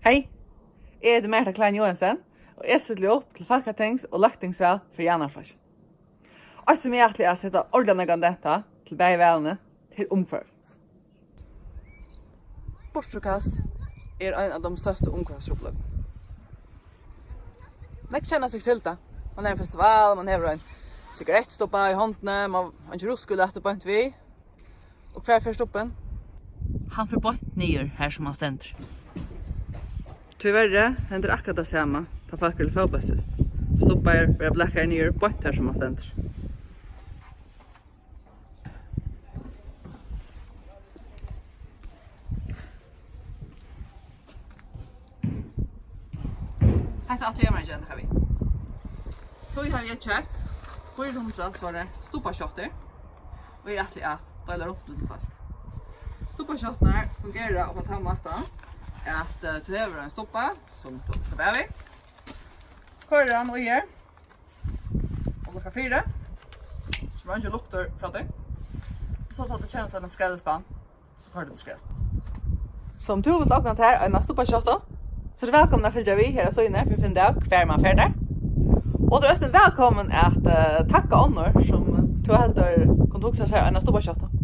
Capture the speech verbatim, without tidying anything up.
Hei, eg eiti Marita Klein Joensen, og eg stilli upp til fólkatings- og løgtingsval fyri Javnaðarflokkin. Eitt sum eg ætli at seta ordiliga nógvan dent á til bæði valini, tað er umhvørvi. Burturkast er ein av teimum størstu umhvørvistrupulleikunum. Nógv kenna seg til tað. Man er ein festival, man hevur ein sigarettstubba í hondini, man, eingin rusk er lagt beint við. Og hvar fer stubbin? Hann fer beint niður, har sum hann stendur. Tíverri hendir akkurát tað sama, tá fólk eru fótbóltsdyst. Stubbar verða blakaðir niður beint har, sum hann stendur. Hetta ætli eg mær at gera nakað við. Tí havi eg keypt fýra hundrað sovorðnar stubbasjáttur, og eg ætli at deila runt til fólk. Stubbasjátturnar fungera upp á tann mátan, at, eh, tú hevur ein stubba, sum tú skal bæða við. Koyrir hann í her, og lukkar fyri, so verður eingin luktur frá tí. Og so tá tú kemur til ein skrellispann, so koyrir tú skrell. So um tú vilt ogna tær eina stubbasjáttu, so ert tú vælkomin at fylgja við her á síðuni fyri at finna út av, hvar man fær tær. Og tú ert eisini vælkomin at, eh, tanka onnur, sum tú heldur kundu hugsað sær eina stubbasjáttu.